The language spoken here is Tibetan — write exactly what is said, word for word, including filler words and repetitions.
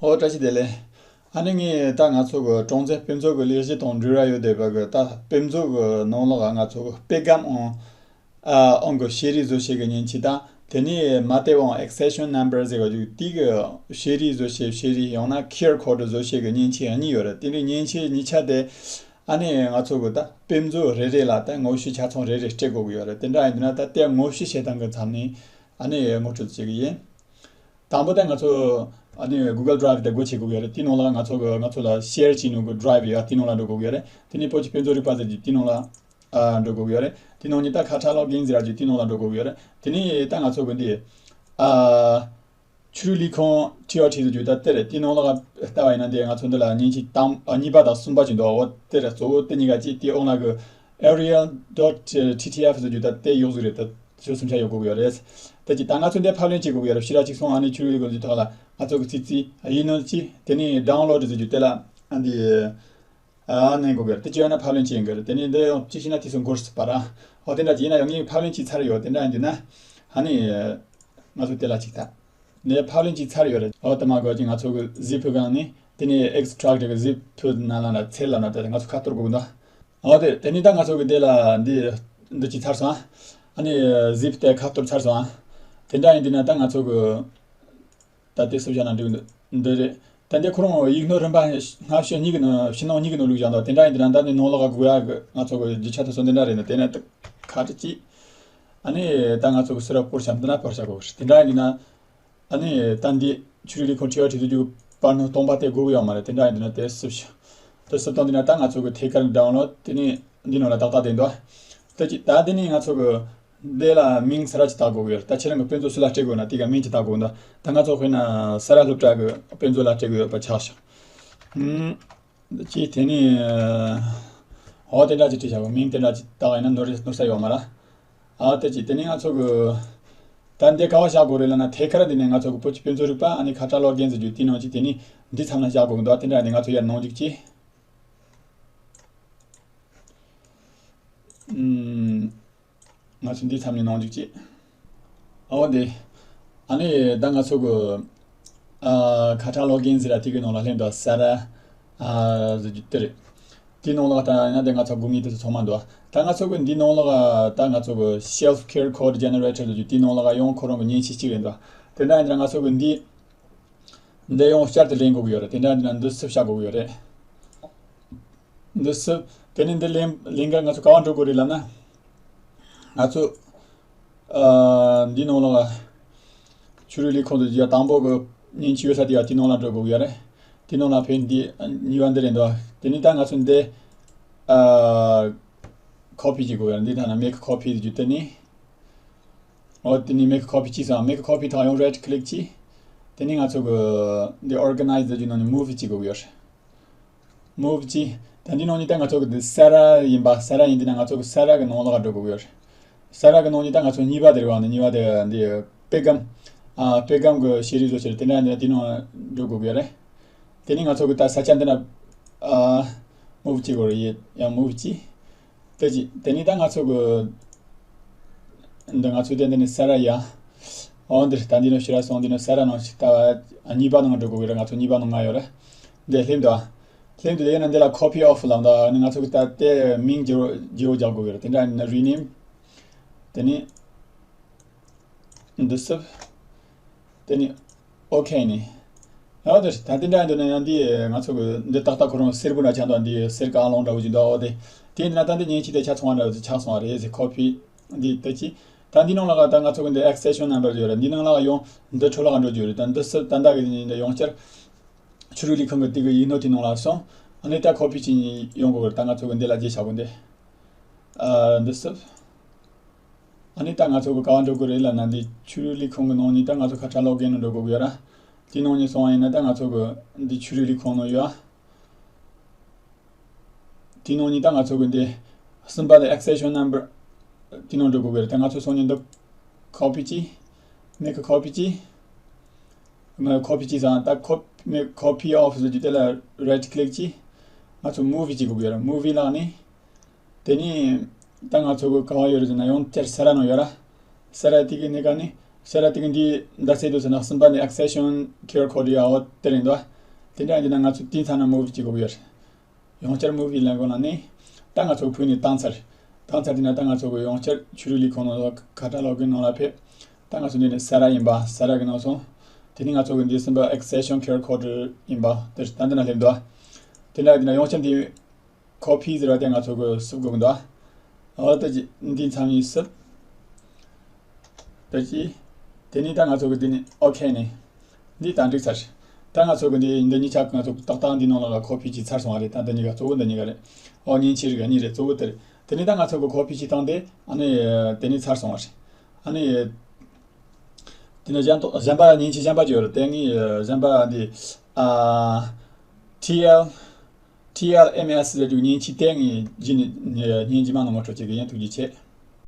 ཨོ་བཀྲ་ཤིས་བདེ་ལེགས། ཨ་ནི་ངས་ད་ང་ཚོ་གི་གྲངས་འཛིན་དཔེ་མཛོད་ཀྱི་ལས་གཞི་དང་འབྲེལ་བ་ཡོད་བསྡད་པ་གི་ད་དཔེ་མཛོད་ཀྱི་ནང་ལོགས་ང་ཚོ་གི་དཔེ་སྒམ་ཨང་ཨ་ཨང་གི་བཤེར་རིས་བཟོ་བྱེད་ཀྱི་མཉེན་ཆས་དང་དེ་ནས་མ་བལྟས་པའང་accession number ཟེར་བ་ཅིག་དེ་གི་བཤེར་རིས་བཟོ་བྱེད་བཤེར་རིས་ཡང་ན་QR code བཟོ་བྱེད་ཀྱི་མཉེན་ཆས་གཉིས་ཡོད་རེད། དེ་འདྲའི་མཉེན་ཆས་གཉིས་ཆ་དེ་ཨ་ནི་ང་ཚོ་གི་ད་དཔེ་མཛོད་རེ་རེ་ལ་ད་ངོ་བཤུས་ཆ་ཚང་རེ་རེ་སྤྲད་དགོས་ཀྱི་ཡོད་རེད། དེ་འདྲ་ཡིན་དུས་ན་ད་དེ་ངོ་བཤུས་བྱེད་སྟངས་ཀྱི་མཚམས་ནས་ཨ་ནི་ངོ་སྤྲོད་བྱེད་ཀྱི་ཡིན། དང་པོ་དེ་ང་ཚོ་ཨ་ནི་Google Drive དེ་སྒོ་ཕྱེ་དགོས་ཀྱི་ཡོད་རེད། དེའི་ནང་ལ་ང་ཚོ་གི་ང་ཚོ་ལ་share བྱས་ནོ་གི་drive ཡོད། དེའི་ནང་ལ་འགྲོ་དགོས་ཀྱི་ཡོད་རེད། དེ་ནས་བོད་ཀྱི་དཔེ་མཛོད་རིག་པ་ཟེར་གྱི་དེའི་ནང་ལ་ཨ་འགྲོ་དགོས་ཀྱི་ཡོད་རེད། དེའི་ནང་ནས་ད་ཁ་ཁྲ་login ཟེར་གྱི་དེའི་ནང་ལ་འགྲོ་དགོས་ཀྱི་ཡོད་རེད། དེ་ནས་ད་ང་ཚོ་གི་འདི་ཨ་ཆོས་རིག་ལས་ཁུངས་ཁྲི་བ་ཁྲི་ཟེར་རྒྱུ་ད་དེ་རེད། དེའི་ནང་ལ་ལྟ་བ་ཡིན་ན་འདི་ང་ཚོ་འདི་ལ་མཉེན་ཆས་དང་ཨ་གཉིས་པ་དང་གསུམ་པ་ཅིག་འདུག་འོ་དེ་རེད། གཙོ་བོ་དེ་གཉིས་ཀ་ཅིག་དེའི་འོག་ན་གི aerial dot ttf ཟེར་རྒྱུ་ད་དེ་ཡོག་ཟིག་རེད། ད་ཆོས་སུམ་ཆ་ཡོད་དགོས་ཀྱི་ཡོད་རེད། ད་ཅི་ད་ང་ཚོ་འདི་ཕབ་ལེན་བྱེད་དགོས་ཀྱི་ཡོད་རེད། ཕྱི་ར་གཅིག་སོང་ཨ་ནི་ཆོས་རིག་ལས་ཁུངས་ཀྱི་ཐོག་ལ་ང་ཚོ་གི་ཚིག་རྩིས་ཡིན་ནོ་ཅི་དེ་ནས་download ཟེར་རྒྱུ་དེ་ལ་ཨ་འདི་ཨ་ནི་དགོས་ཀྱི་རེད། དེ་ཅི་ཡོད་ན་ཕབ་ལེན་བྱེད་ཀྱི་རེད། དེ་ནས་འདི་ཡང་ཅི་ཤེས་ན་དེ་ཚོ་འགོར་སྲིད་པ་ར། འོ་དེ་འདྲ་ཅི་ཡིན་ན་ཡང་ངས་ཕབ་ལེན་བྱས་ཚར་ཡོད། དེ་འདྲ་ཡིན་དུས་ན་ཨ་ནི་ང་ཚོ་དེ་ལ་ཅིག་ད་འདི་ཕབ་ལེན་བྱས་ཚར་ཡོད་རེད། འོ་དེ་མ་དགོས་ཅིག་ང་ཚོ་གི་zip སྒང་ནས་དེ་ནས་extract གི་zip ནང་ལ་ན་ཚེ་ལ་ན་དེ་ང་ཚོ་ཁ་གཏོར་དགོས་འདུག་འོ་དེ་དེ་ནས་ད་ང་ཚོ་གི་དེ་ལ་འདི་འདི་ཅིག་ཚར་སོང་། ཨ་ནི་zip དེ་ཁ་གཏོར་ཚར་སོང་། དེ་འདྲ་ཡིན་དུས་ན་ད་ང་ཚོ་གི་ད་དེ་སུབ་བཞག་ན་འགྲིག་འདི་རེད། ད་འདི་ཁོ་རང་ཡིག་སྣོད་རིམ་པ་སྔ་ཕྱི་གཉིས་ཀྱི་ནང་ཕྱི་ནང་གཉིས་ཀྱི་ནང་བླུགས་བཞག་འདུག་དེ་འདྲ་ཡིན་དུས་ན་ད་འདི་ནང་ལོགས་ཀ་དགོས་ཡག་གི་ང་ཚོ་གི་རྒྱུ་ཆ་དེ་ཚོ་འདི་འདྲ་རེད་འདུག་དེ་ནས་ད་ཁ་ཁྲི་གཅིག་ཨ་ནི་ད་ང་ཚོ་གི་སུ་ར་སྤོར་བྱ་འདི་ན་སྤོར་བྱ་དགོས་རེད། དེ་འདྲ་ཡིན་དུས་ན་ཨ་ནི་ད་འདི་ཆོས་རིག་ལས་ཁུངས་ཁྲི་བ་ཁྲི་ཚོ་རྒྱུ་པར་ནང་སྟོང་པ་དེ་དགོས་ཀྱི་ཡོད་མ་རེད། དེ་འདྲ་ཡིན་དུས་ན་དེ་སུབ་ཤོག་དེ་སུབ་བཏང་དུས་ན་ད་ང་ཚོ་གི་ཐད་ཀར་download དེ་ནས་འདི་ནང་ལ་ཏག་ཏག་བསྡད་འདུག་ད་ཅི་ད་དེ་ནས་ང་ཚོ་གི་འདི་ལ་མིང་གསར་པ་ཅིག་བཏགས་དགོས་ཀྱི་ཡོད་རེད། ད་ཁྱེད་རང་གི་དཔེ་མཛོད་སུ་ལ་སྤྲད་དགོས་ན་དེ་ག་མིང་ཅིག་བཏགས་དགོས་འདུག་ད་ང་ཚོ་དཔེར་ན་ས་ར་སློབ་གྲྭ་གི་དཔེ་མཛོད་ལ་སྤྲད་དགོས་ཡོད་པ་ཆགས་ཤག་ཨུམ། ཅི་དེ་ནས་འོ་དེ་འདྲ་ཅིག་བྲིས་བཞག་གོ་མིང་དེ་འདྲ་ཅིག་བཏགས་ཡིན་ན་ནོར་ནོར་ས་ཡོད་མ་རེད། ཨ་དེ་ཅི་དེ་ནས་ང་ཚོ་གི་ད་འདི་ག་བ་བཞག་དགོས་རེད་ལབ་ན་ཐད་ཀར་འདི་ནས་ང་ཚོ་གི་བོད་ཀྱི་དཔེ་མཛོད་རིག་པ་ཨ་ནི་ཁ་བྲལ་ལོག་རྒན་ཟེར་རྒྱུ་དེ་ནང་ཅིག་དེ་ནས་འདི་མཚམས་ན་བཞག་དགོས་གི་འདུག་དེ་འདྲ་ནས་ང་ཚོ་ཡར་ནང་འཇུག་ཅིག་ཨུམ། ང་ཚོ་འདི་མཚམས་ནས་ནང་འཇུག་ཅིག་ཨོ་དེ། ཨ་ནི་ད་ང་ཚོ་གི་ཨ་ཁ་བྲལ་ལོག་རྒན་ཟེར་ར་དེ་གི་ནང་ལ་སླེབས་འདུག་ས་ར་ཨ་ཟེར་རྒྱུ་དེ་རེད། དེའི་ནང་ལ་ད་ཡིན་ན་དེ་ང་ཚོ་དགོས་ངེས་དེ་ཚོ་ཚང་མ་འདུག་ད་ང་ཚོ་གི་འདིའི་ནང་ལ་ད་ང་ཚོ་གི་self QR code generator ཟེར་རྒྱུ་དེའི་ནང་ལ་ཡང་ཁོ་རང་གི་མཉེན་ཆས་གཅིག་རེད་འདུག་དེ་འདྲ་ཡིན་ན་ང་ཚོ་གི་འདི་འདི་ཡང་བསྐྱར་དུ་ལེན་དགོས་ཀྱི་ཡོད་རེད། དེ་འདྲ་ཡིན་ན་འདི་སུབ་བྱ་དགོས་ཀྱི་ཡོད་རེད། འདི་སུབ། དེ་ནས་འདི་ལེན་ལེན་ག་ང་ཚོ་ག་བ་འགྲོ་དགོས་རེད་ལབ་ན། ང་ཚོ་ཨ་འདི་ནང་ལ་ཆོས་རིག་ལས་ཁུངས་དུ་ཡ་དང་པོ་གི་མཉེན་ཆས་ཡོད་ས་དེ་ཡ་དེ་ནང་ལ་འགྲོ་དགོས་ཀྱི་ཡོད་རེད། དེ་ནང་ལ་ཕན་འདི་གཉིས་པ་འདི་རེད་འདུག་དེ་ནས་ད་ང་ཚོ་འདི་ཨ་ཁོ་པི་བྱེད་དགོས་ཡོད་རེད། འདི་ད་ན་make copy ཟེར་རྒྱུ་དེ་ནི། འོ་དེ་ནི་make copy བྱས་སོང་། make copy ཐོག་ཡང་right click བྱས། དེ་ནི་ང་ཚོ་གི་འདི་organize ཟེར་རྒྱུ་ནང་ནས་move བྱེད་དགོས་ཀྱི་ཡོད་རེད། move བྱས། ད་འདི་ནང་ནས་ད་ང་ཚོ་གི་འདི་ས་ར་ཡིན་པ། ས་ར་ཡིན་དུས་ན་ང་ཚོ་གི་ས་ར་གི་ནང་ལོགས་ལ་འགྲོ་དགོས་ཀྱི་ཡོད་རེད། ས་ར་གི་ནང་ནས་ད་ང་ཚོ་གཉིས་པ་དེ་རེད་བ། འདི་གཉིས་པ་དེ་འདི་དཔེ་སྒམ། ཨ་དཔེ་སྒམ་གི་བཤེར་རིས་བཟོ་བྱེད་རེད། དེ་འདྲ་འདི་དེ་ནང་འགྲོ་དགོས་ཀྱི་ཡོད་རེད། དེ་ནི་ང་ཚོ་གི་ད་ས་ཆ་འདི་ན་ཨ་move བྱེད་དགོས་རེད། ཡ་move བྱས། དེ་ཅི་དེ་ནི་ད་ང་ཚོ་གི་འདི་ང་ཚོ་དེ་འདི་ནི་ས་ར་ཡ། འོ་འདིར་ད་འདི་ནི་ཕྱི་ར་སོང་། འདི་ནི་ས་ར་ནང་ཞིག་ད་གཉིས་པ་ནང་འགྲོ་དགོས་ཀྱི་རེད། ང་ཚོ་གཉིས་པ་ནང་ང་ཡོད་རེད། འདི་ལྷིམ་དུ་ལྷིམ་དུ་དེ་ཡིན་ན་འདི་ལ་copy of ལབ་འདུག་ཨ་ནི་ང་ཚོ་གི་ད་དེ་མིང་བརྗེ་བོ་བརྗེ་བོ་རྒྱག་དགོས་ཀྱི་རེད། དེ་འདྲ་ཡིན་ན་rename དེ་ནི། འདི་སུབ། དེ་ནི་ཨོ་ཁེ་ནི། ཡང་དེ་ད་དེ་འདྲ་འདི་ནི་ཡང་འདི་ང་ཚོ་གི་འདི་ཏག་ཏག་ཁོ་རང་སེར་པོ་འདྲ་ཆགས་འདུག་འདི་སེར་ཀ་ལོང་འདྲ་བོ་ཅིག་འདུག་འོ་དེ། དེ་འདི་ན་ད་འདི་མཉེན་ཆས་དེ་ཆ་ཚང་བ་འདྲ་བོ་ཅིག་ཆགས་སོང་བ་རེད་ཟེར། ཁོ་པི་འདི་ད་ཅི། ད་འདི་ནང་ལ་ག་ད་ང་ཚོ་གི་འདི་accession number ཡོད་རེད། འདི་ནང་ལ་ཡང་འདི་འཕྲོ་ལ་ག་འགྲོ་རྒྱུ་རེད། ད་འདི་སུབ་ད་འདི་གི་འདི་ཡང་བསྐྱར་ཆོས་རིག་ལས་ཁུངས་གི་དེ་གི་ཡིག་སྣོད་དེ་ནང་ལ་སོང་། ཨ་ནི་ད་ཁོ་པི་ཅིག་ཡོང་དགོས་གི་རེད། ད་ང་ཚོ་གི་འདི་ལ་རྗེས་ཆགས་དགོས་འདི། ཨ་འདི་སུབ། ཨ་ནི་ད་ང་ཚོ་གི་ག་བ་འགྲོ་དགོས་རེད་ལབ་ན། འདི་ཆོས་རིག་ལས་ཁུངས་གི་ནང་ནས་ད་ང་ཚོ་ཁ་བྲལ་ལོག་རྒན་ནང་འགྲོ་དགོས་ཀྱི་ཡོད་ར། དེའི་ནང་ནས་སོང་བ་ཡིན་ན་ད་ང་ཚོ་གི་འདི་ཆོས་རིག་ལས་ཁུངས་ནང་ཡོད་ཨ། དེའི་ནང་ནས་ད་ང་ཚོ་གི་འདི་གསུམ་པ་དེ་accession number དེའི་ནང་འགྲོ་དགོས་ཀྱི་རེད། ད་ང་ཚོ་སོང་ནས་འདི་copy གྱིས། make copy གྱིས། མ་copy གྱིས་ཟེར་ད་copy make copy of ཟེར་རྒྱུ་དེ་ལ་right click གྱིས། ང་ཚོ་move བྱེད་དགོས་ཀྱི་རེད། move བྱས་ལ་ནི། དེ་ནས་ད་ང་ཚོ་གི་ག་བ་ཡོད་རེད་ཟེར་ན་ཡང་བསྐྱར་ས་ར་ནང་ཡོད་ར། ས་ར་དེ་གི་གནས་ཀ་ནི་ས་ར་དེ་གི་འདི་ཟླ་ཚེས་དུ་ཟེར་ན་གསུམ་པ་ནི་accession QR code ཡོད་འོ་དེ་རེད་འདུག་དེ་འདྲ་ཡིན་ན་ང་ཚོ་དེའི་མཚམས་ན་མུ་བི་གཅིག་དགོས་ཀྱི་ཡོད་རེད། ཡང་བསྐྱར་མུ་བི་ལེན་དགོས་ན་ནི། ད་ང་ཚོ་ཕུག་ནས་བཏང་ཚར། བཏང་ཚར་དེ་ན་ད་ང་ཚོ་གི་ཡང་བསྐྱར་ཆོས་རིག་ལས་ཁུངས་ནང་ལ་ཁ་ཊ་ལོག་གི་ནང་ལ་ཕེབས། ད་ང་ཚོ་འདི་ནས་ས་ར་ཡིན་པ། ས་ར་གི་ནང་སོང་། དེ་ནས་ང་ཚོ་གི་འདི་སེམས་པ་ཨེག་སི་ཊེན་ཤན་ཁེ་རི་ཀོ་ཌར་ཡིན་པ། དེ་ད་འདི་ན་སླེབས་འདུག་དེ་འདྲ་དེ་ན་ཡང་བསྐྱར་འདི་ཁོ་པི་ཟེར་བ་དེ་ང་ཚོ་གི་བསུབ་དགོས་གི་འདུག་འོ་ད་ཅི་འདི་མཚམས་ཡིན་བསུབ། ད་ཅི། དེ་ནས་ད་ང་ཚོ་གི་འདི་ནས་ཨོ་ཁེ་ནས། འདི་ད་འགྲིག་ཚར། ད་ང་ཚོ་གི་འདི་འདི་གཉིས་ཆ་ང་ཚོ་ཏག་ཏག་འདི་ནང་ལ་ཁོ་པི་ཅིག་ཚར་སོང་བ་རེད། ད་འདི་གཉིས་ཀ་གཙོ་བོ་འདི་གཉིས་ཀ་རེད། ཨོ་མཉེན་ཆས་རིགས་གཉིས་རེད། གཙོ་བོ་དེ་རེད། དེ་ནས་ད་ང་ཚོ་གི་ཁོ་པི་ཅིག་བཏང་སྟེ་ཨ་ནི་དེ་ནས་ཚར་སོང་བ་རེད། ཨ་ནི། དེ་ནས་གཞན་གཞན་པ་མཉེན་ཆས་གཞན་པ་ཅིག་ཡོད་རེད། དེ་ངས་གཞན་པ་འདི། ཨ། ཊི་ཨེལ། ཊི་ཨེལ་ཨེམ་ཨེས་ཟེར་དུས་མཉེན་ཆས་དེ་ངས་རྗེས་ནས་ཉིན་རྗེས་མ་ནང་ངོ་སྤྲོད་བྱེད་ཀྱི་ཡིན། ཐུགས་རྗེ་ཆེ།